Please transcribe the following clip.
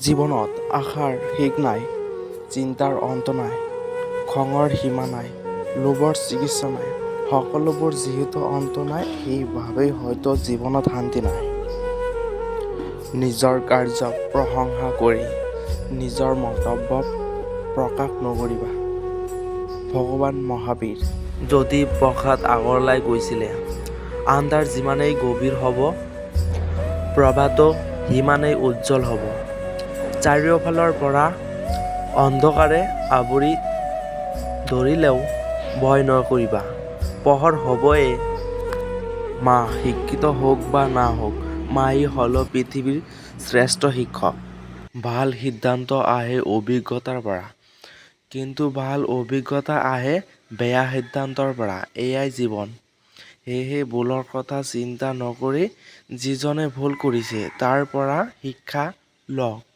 জীৱনত আশাৰ শেষ নাই, চিন্তাৰ অন্ত নাই, খঙৰ সীমা নাই, লোভৰ চিকিৎসা নাই। সকলোবোৰ যিহেতু অন্ত নাই, সেইবাবেই হয়তো জীৱনত শান্তি নাই। নিজৰ কাৰ্যক প্ৰশংসা কৰি নিজৰ মন্তব্য প্ৰকাশ নকৰিবা। ভগৱান মহাবীৰ। জ্যোতিপ্ৰসাদ আগৰৱালাই কৈছিল, "আন্ধাৰ যিমানেই গভীৰ হ'ব, প্ৰভাতো সিমানেই উজ্জ্বল হ'ব।" চাৰিওফালৰ পৰা অন্ধকাৰে আৱৰি ধৰিলেও ভয় নকৰিবা, পোহৰ হ'বই। মা শিক্ষিত হওক বা নহওক, মাই হ'ল পৃথিৱীৰ শ্ৰেষ্ঠ শিক্ষক। ভাল সিদ্ধান্ত আহে অভিজ্ঞতাৰ পৰা, কিন্তু ভাল অভিজ্ঞতা আহে বেয়া সিদ্ধান্তৰ পৰা। এয়াই জীৱন। সেয়েহে ভুলৰ কথা চিন্তা নকৰি যিজনে ভুল কৰিছে তাৰ পৰা শিক্ষা লওক।